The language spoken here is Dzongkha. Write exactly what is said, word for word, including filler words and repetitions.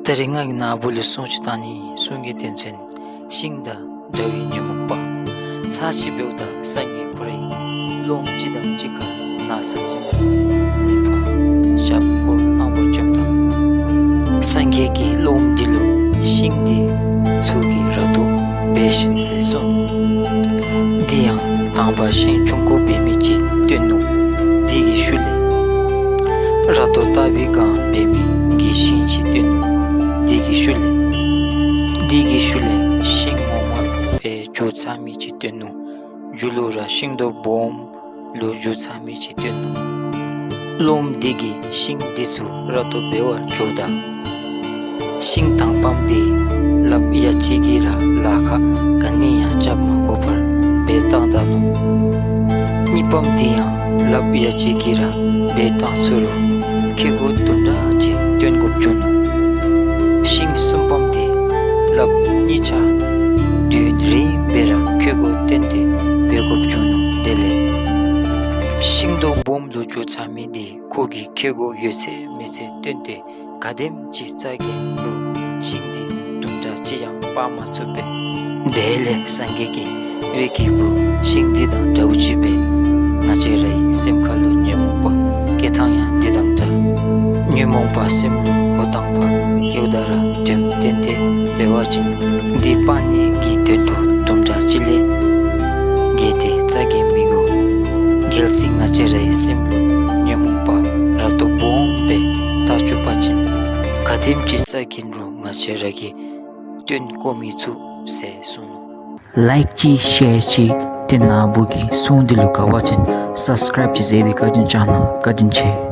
ད་རིས་ང་གིས་ན་བུ་ལུ་སྲུང་ཅིག་བཏང་ནི་སྲུང་གི་དོན་ཚན་ཤིང་དང་འདྲ་བའི་ཉོན་མོངས་པ། ཚར་ཅིག་འབདཝ་ད་སངས་རྒྱས་ཁོ་རའི་སློབམ་ཅིག་དང་གཅིག་ཁར་ནགས་ཚལ་ཅིག་ནང་ལས་ཕར་ཞབས་སྐོར་གནང་བར་བྱོནམ་ད་སངས་རྒྱས་ཀྱིས་སློབམ་འདི་ལུ་ཤིང་འདི་ཚུ་གི་ར་ཏོ་འབད་ཤིག་ཟེར་གསུངས་ནུག། དེ་ཡང་དང་པ་ཤིང་ཆུང་ཀུ་འབད་མི་ཅིག་སྟོན་ནུག། དེ་གི་ཤུལ་ལས་ར་ཏོ་སྟག་པའི་སྒང་འབད་མི་གི་ཤིང་ཅིག་སྟོན་ནུག། དེ་གི་ཤུལ་ལས་དེ་གི་ཤུལ་ལས་ཤིང་ངོ་མ་སྦེ་འགྱུར་ཚར་མི་ཅིག་སྟོན་ནུག། མཇུག་ལུ་ར་ཤིང་སྡོང་སྦོམ་ལུ་འགྱུར་ཚར་མི་ཅིག་སྟོན་ནུག། སློབམ་འདི་གིས་ཤིང་འདི་ཚུ་ར་ཏོ་འབད་བར་འགྱོཝ་ད་ཤིང་དང་པམ་འདི་ལགཔ་ཡ་གཅིག་གིས་ར་ལཱ་ཁག་ག་ནི་ཡང་རྐྱབ་མ་དགོ་པར་འབད་བཏང་ད་ནུག། གཉིས་པམ་འདི་ཡང་ལགཔ་ཡ་གཅིག་གིས་ར་འབད་བཏང་ཚུགས་རུང་ཁེ་གོ་དུམ་གྲ་ཅིག་སྟོན་དགོཔ་བྱུང་ནུག། ཤིང་གསུམ་པམ་འདི་ལགཔ་གཉིས་ཆ་དུས་རིངམ་སྦེ་ར་ཁེ་གོ་བཏོན་ཏེ་འབད་དགོཔ་བྱུང་ནུག། དེ་ལས་ཤིང་སྡོང་སྦོམ་ལུ་འགྱུར་ཚར་མི་འདི་ཁོ་གིས་ཁེ་གོ་ཡོད་ཚད་མེད་ཚད་བཏོན་ཏེ་ག་དེམ་ཅིག་རྩ་འགེངས་རུང་ཤིང་འདི་དུམ་གྲ་ཅིག་ཡང་སྤར་མ་ཚུགས་པས། དེ་ལས་སངས་རྒྱས་ཀྱིས་རིགས་ཀྱི་བུ་ཤིང་འདི་དང་འདྲཝ་ཅིག་སྦེ་ང་བཅས་རའི་སེམས་ཁ་ལུ་ཉོན་མོངས་པ་སྐྱེ་ཐངས་ཡང་འདི་དང་འདྲ། ཉོན་མོངས་པ་སེམས་ལུ་འགོ་དང་པ་སྐྱེཝ་ད་ར་དྲནམ་བཏོན་ཏེ་འབད་བ་ཅིན་འདི་སྤང་ནི་གི་དོན་དུ་དུམ་གྲ་ཅིག་ལས་བརྒལ་ཏེ་རྩ་འགེངས་མི་དགོ། གལ་སྲིད་ང་བཅས་རའི་སེམས་ལུ་ཉོན་མོངས་པ་ར་ཏོ་སྦོམ་སྦེ་བཏགས་བཅུག་པ་ཅིན་ག་དེམ་ཅིག་རྩ་འགེངས་རུང་ང་བཅས་ར་གིས་བཏོན་བཀོ་མི་ཚུགས་ཟེར་གསུངས་ནུག། ལའིཀ་ཅིག་ཤེར་ཅིག་ཏེ་ན་བུ་གི་སྲུང་འདི་ལུ་དགའ་བ་ཅིན་སབ་སི་ཀརའིབ་ཅིག་མཛད་དེ་བཀའ་དྲིན་བསྐྱང་གནང་། བཀའ་དྲིན་ཆེ།